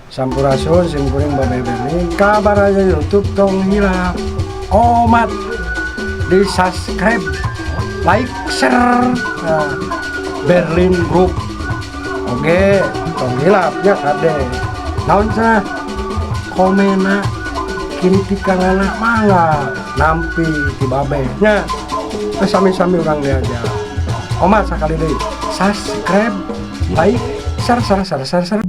Sampurasun, sim kuring Babe Berlin. Kabar aja YouTube tong hilap. Omat di subscribe, like, share. Nah, Berlin Group. Oke, tong hilap ya kade. Naon cenah? Komena kritikanana mangga nampi ti babe nya. Terus sami-sami urang diajar. Omat sakali deui. Subscribe, like, share, share, share, share, share.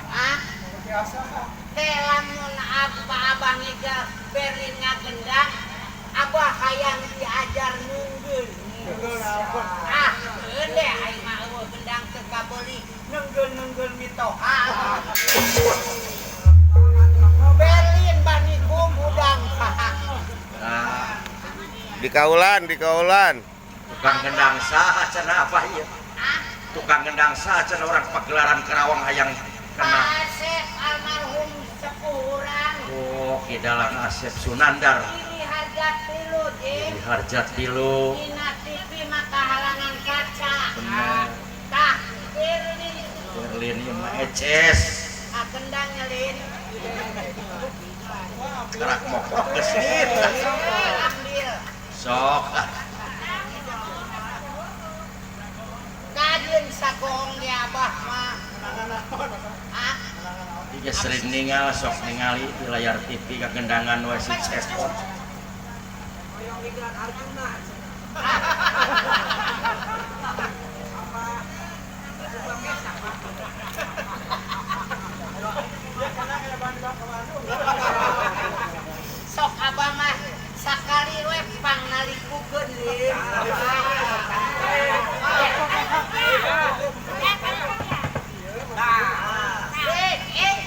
Ah, teh lamun abah abah ngigal Berlin ngagendang, abah hayang diajar nunggul. Ah, keun deh aing mah eueuh gendang teu kabeuli, nenggel-nenggel mitoha. Berlin banikum hudang. Nah, Di kaulan, di kaulan. Tukang gendang saha cenah apa ieu? Ah, Tukang gendang saha cenah orang pagelaran Kerawang hayang Pak kena. Asep almarhum sepuh urang. Oh, Ki Dalang Asep Sunandar. Ini harga tilu, Jim. Di Harjat tilu. Dina TV maka halangan kaca. Bener. Tah, Berlin. Berlin ieu mah eces. Ah, gendang nyelin. Kerak mokrok geus dit. Ambil. Sok ah. Kajeun sagoong ge abah mah. Ah, Ieu sering ningal sok ningali di layar TV kagendangan we si Cepot. Sok abah mah sakali we pangnalikukeun lin. Eh, eh.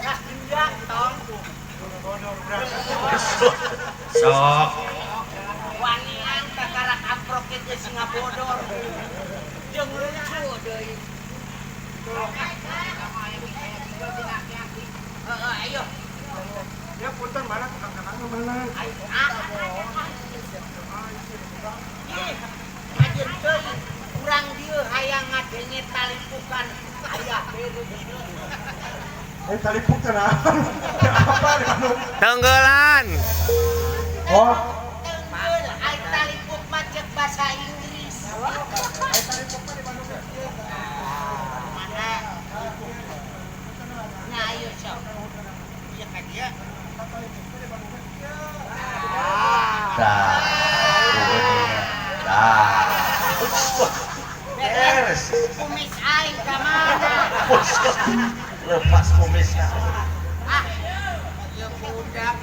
Nah, gendang tong. Sok. Wanian kakarak amprok ge geus ngabodor. Jeung lucu deui. Heeh, ayo. Ya punten mana tukang kendang mana? Ayo. Ah. Ih, kajeun teuing urang dieu hayang ngadenge talipukan ayah Berlin. Eh talipuk teh naon? Apa di Bandung? Tenggelan. Oh, Tenggel, ai talipuk mah ceuk bahasa Inggris. Mana? Nah, ayo sok. Iya ka dia. Tah. Tah. Beres. Kumis aing ka mana? Lepas kumisnya. Ah, ieu budak.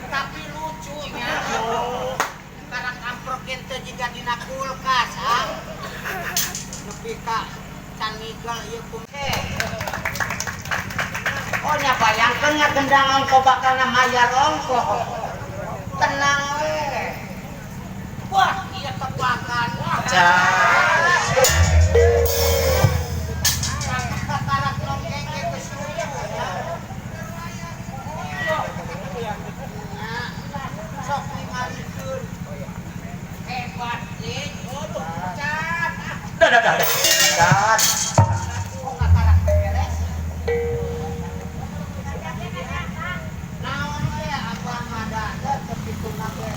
Tapi lucunya. Karak amprok teh jiga dina kulkas, ah. Nepi ka can ngigal ieu kumis. Oh nya bayangkeun nya gendang ongko bakalna mayar ongko. Tenang we. Wah, ieu tebakan. Cas. Kakarak nongkeng ge geus lucu nya. Sok ningalikeun. Hebat, Lin. Can. Dah dah dah. Dah. Oh, kakarak beres. Naon we abah mah da tepituna ge.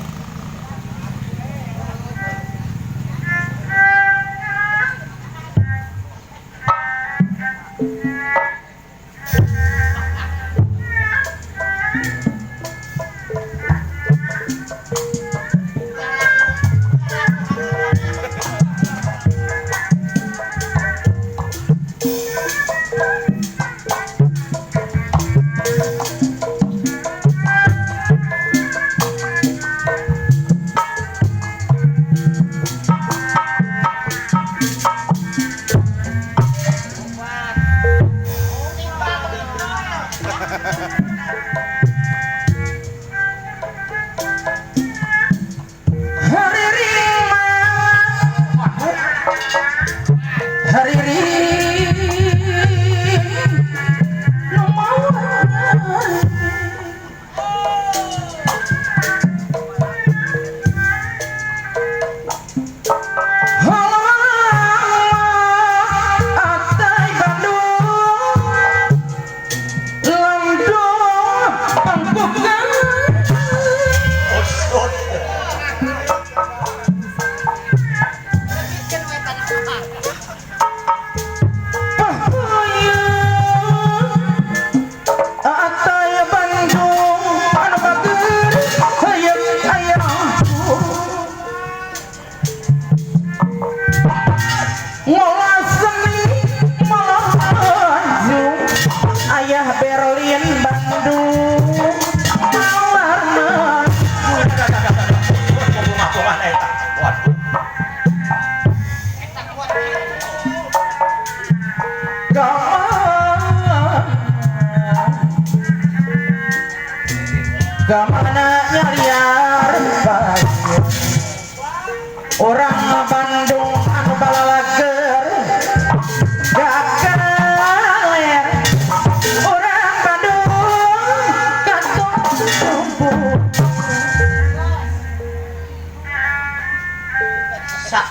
Kamana nyaliar orang.